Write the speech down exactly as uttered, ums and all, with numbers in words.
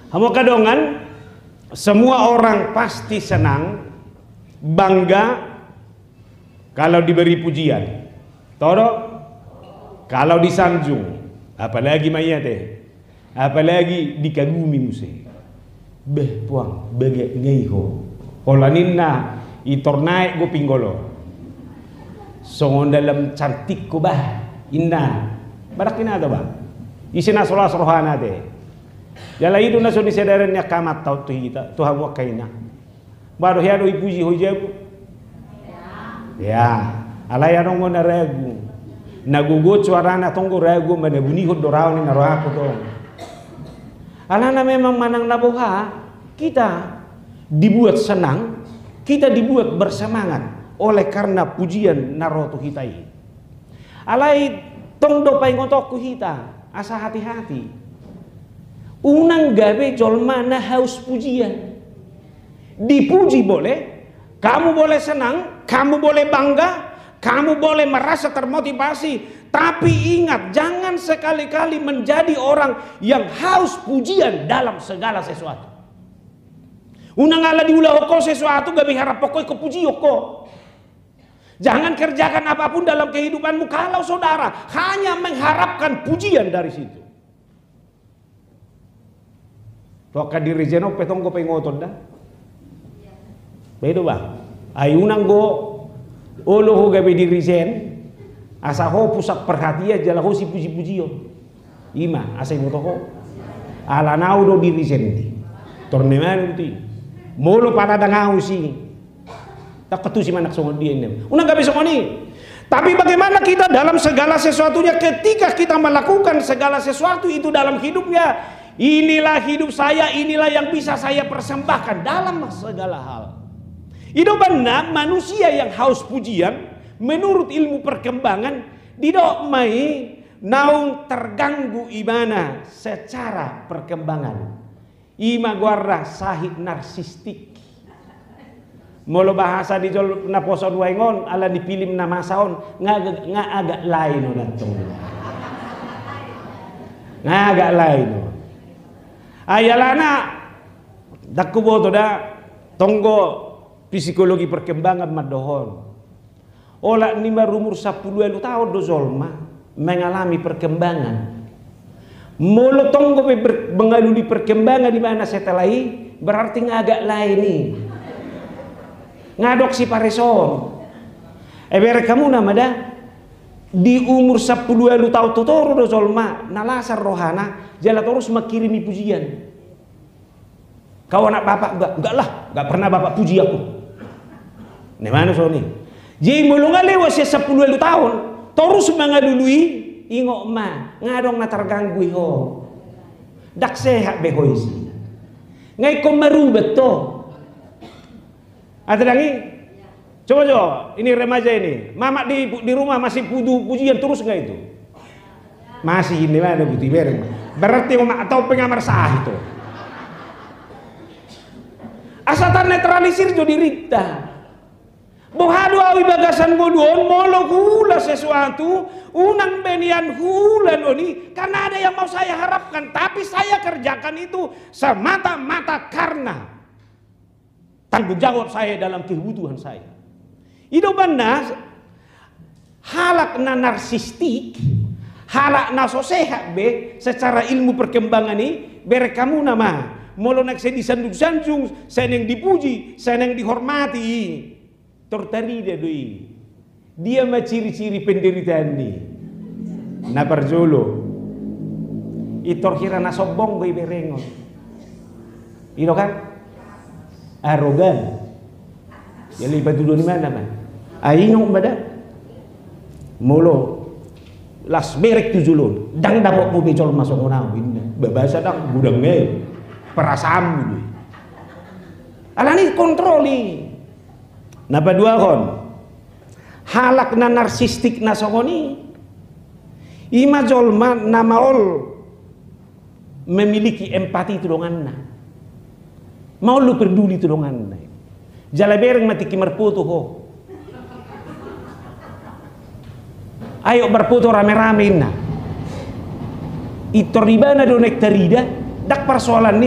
Hamu angka dongan, semua orang pasti senang, bangga kalau diberi pujian. Toro, kalau disanjung, apalagi maiate, apalagi dikagumi muse. Beh, puang, bage ngai ho. Holan ninna, itor naek go pinggolo. Songon dalam cantikku bah, inna. Badak inna to bah. Ise na solas rohana te. Jala i do na so ni sadaran ni angka amanta tu hita, tu hamu angka inang. Bah do hea do ipuji ho i jabu. Ya, alai adong do na ragu. Na gogo suarana tong do ragu, manabunihon do raon i na rohangku tong. Alana memang manang na boha, kita dibuat senang, kita dibuat bersemangat oleh karena pujian na ro tu hita i. Alai tong do paingotonku hita, asa hati-hati. Unang gabe jolma na haus pujian. Dipuji boleh, kamu boleh senang, kamu boleh bangga, kamu boleh merasa termotivasi, tapi ingat, jangan sekali-kali menjadi orang yang haus pujian dalam segala sesuatu. Unang ala diulahon ho sesuatu, gabe harap ho ingkon dipujihon ho. Jangan kerjakan apapun dalam kehidupanmu kalau saudara hanya mengharapkan pujian dari situ. Tu angka dirijen on pe tong do paingoton da. Bah i do bah. Ai unang do olo ho gabe dirijen, asa ho pusat perhatian jala ho sipuji-pujion. I ma, asa iboto ho. Alana au do dirijen i. Tor na i ma na buti. Molo pala ndang au si. Ndang ketusi manang songon dia inna. Unang gabe songon i. Tapi bagaimana kita dalam segala sesuatunya, ketika kita melakukan segala sesuatu itu dalam hidupnya, inilah hidup saya, inilah yang bisa saya persembahkan dalam segala hal. I do umbahen na manusia yang haus pujian, menurut ilmu perkembangan, didok ma i naung terganggu ibana secara perkembangan. I ma goarna sahit narsistik. Molo bahasa di jolo naposo nuaeng on, ala ni pilim na masa on, nga, nga agak lain on antong. Nga agak lain on. Ai alana, ndang huboto da, tong do psikologi perkembangan mandohon. Olat ni marumur sampulu ualu taon do jolma mengalami perkembangan. Molo tong do pe ber-, mengalami perkembangan di mana setelah i, berarti nga agak lain i. Nga adong sipareso. Ai bereng hamu nama da, di umur sampulu ualu taon tu toru do jolma na lasar rohana, jala torus mangkirimi pujian. Kau anak bapak? Enggak, enggak lah, enggak pernah bapak puji aku. Na i ma na songon i. Jadi molo nga lewat sian sampulu ualu taon, torus mangalului, ingot ma, nga adong na targanggu i ho. Ndang sehat be ho isi. Nga ingkon marubat ho. Ate dang i? Coba, coba, ini remaja ini. Mamak di, di rumah masih butuh pujian terus nggak itu? Masih, ini mana butuh ibereng. Berarti mamak topeng amar sahit tu. Asa tarnetralisir jo dirinta. Boha do au i bagasan ngolu on, molo huula sesuatu, unang be nian huula on i, karena ada yang mau saya harapkan, tapi saya kerjakan itu semata-mata karena tanggung jawab saya dalam kebutuhan saya. I do umbahen na halak na narsistik, halak na so sehat be secara ilmu perkembangan i, bereng hamu nama, molo naeng sai disanjung-sanjung, sai naeng dipuji, sai naeng dihormati i, tor tarida do i. Dia ma ciri-ciri penderitaan ni na parjolo. Intor hira na sombong do iberengon. I do kan? Arogan. Jala ipatudu ni mana ma? Ai ingot ma da. Molo las bereng tu jolo, ndang dapot mu be jolma songon au, inna. Babasa ndang, godang nge. Perasaanmu do i. Alani kontrol i. Na paduahon, halak na narsistik na songon i, i ma jolma na maol memiliki empati tu donganna. Maol do perduli tu donganna. Jala bereng ma tingki marfoto ho. Ayo marfoto rame-rame, inna. Intor ibana do naeng tarida, ndang parsoalan ni